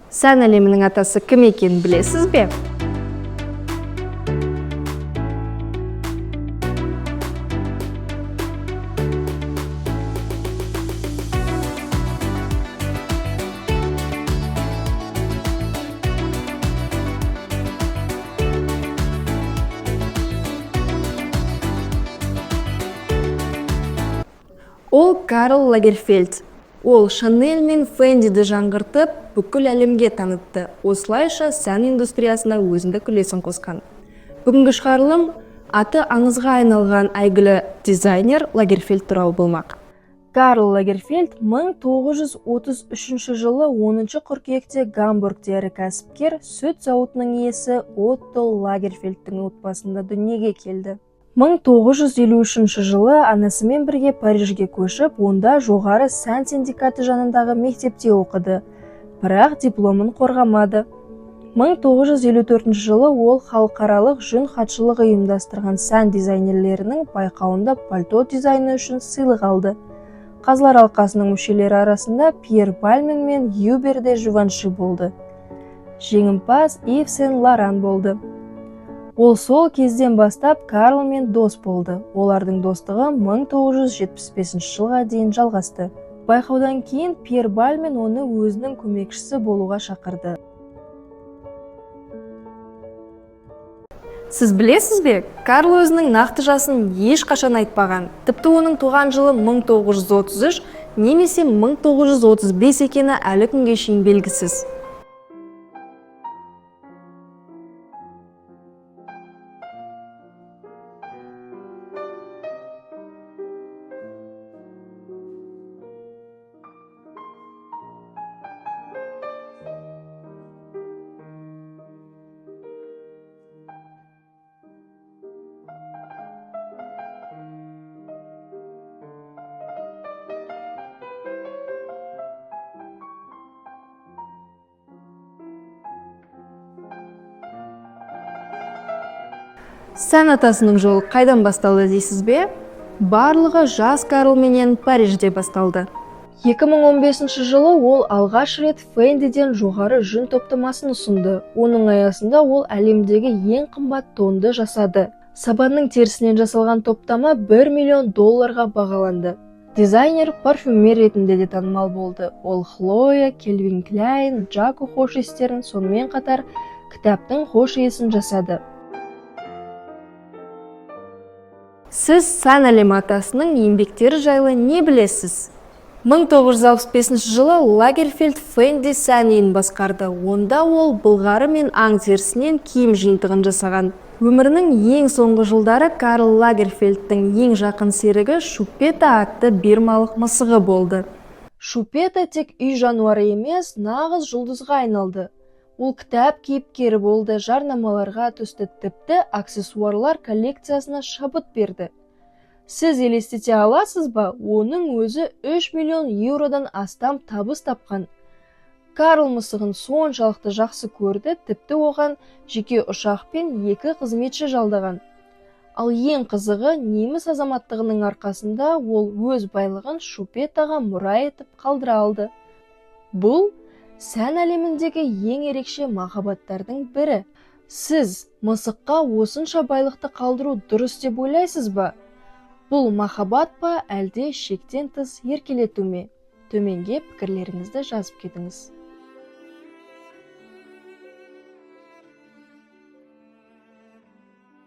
Сән әлемінің атасы кім екенін білесіз бе? Ол Карл Лагерфельд. Ол Шанель мен Фендиді жаңғыртып, бүкіл әлемге танытты. Осылайша сән индустриясына өзіндік үлесін қосқан. Бүгінгі шығарылым аты аңызға айналған әйгілі дизайнер Лагерфельд туралы болмақ. Карл Лагерфельд 1933 жылы 10 қыркүйекте Гамбургте ірі кәсіпкер, сүт зауытының иесі Отто Лагерфельдтің отбасында дүниеге келді. 1953 жылы анасымен бірге Парижге көшіп, онда жоғары сән синдикаты жанындағы мектепте оқыды, бірақ дипломын қорғамады. 1954 жылы ол халықаралық жүн хатшылығы ұйымдастырған сән дизайнерлерінің байқауында пальто дизайны үшін сыйлық алды. Қазылар алқасының мүшелері арасында Пьер Бальмен мен Юбер де Живанши болды. Жеңімпаз Ив Сен-Лоран болды. Ол сол кезден бастап Карлмен дос болды. Олардың достығы 1975 жылға дейін жалғасты. Байқаудан кейін Пьер Бальмен оны өзінің көмекшісі болуға шақырды. Сіз білесіз бе, Карл өзінің нақты жасын ешқашан айтпаған. Тіпті оның туған жылы 1933 немесе 1935 екені әлі күнге шейін белгісіз. Сән атасының жолы қайдан басталды дейсіз бе? Барлығы жас Карл менен Парижде басталды. 2015 жылы ол алғаш рет Фендиден жоғары жүн топтамасын ұсынды. Оның аясында ол әлемдегі ең қымбат тонды жасады. Сабанның терісінен жасалған топтама 1 миллион долларға бағаланды. Дизайнер парфюмер ретінде де танымал болды. Ол Хлоя, Кельвин Кляйн, Джако хош иістерін, сонымен қатар кітаптың хош иісін жасады. Сіз сән әлемі атасының еңбектері жайлы не білесіз? 1965 жылы Лагерфельд Фенди сән үйін басқарды. Онда ол былғары мен аң терісінен киім жиынтығын жасаған. Өмірінің ең соңғы жылдары Карл Лагерфельдтің ең жақын серігі Шупета атты бирмалық мысығы болды. Шупета тек үй жануары емес, нағыз жұлдызға айналды. Ол кітап кейіпкері болды, жарнамаларға түсті, тіпті аксессуарлар коллекциясына шабыт берді. Сіз елестете аласыз ба, оның өзі 3 миллион еуродан астам табыс тапқан. Карл мысығын соншалықты жақсы көрді, тіпті оған жеке ұшақ пен 2 қызметші жалдаған. Ал ең қызығы, неміс азаматтығының арқасында ол өз байлығын Шупетаға мұра етіп қалдыра алды. Бұл сән әлеміндегі ең ерекше махаббаттардың бірі. Сіз мысыққа осынша байлықты қалдыру дұрыс деп ойлайсыз ба? Бұл махаббат па, әлде шектен тыс еркелету ме? Төменге пікірлеріңізді жазып кетіңіз.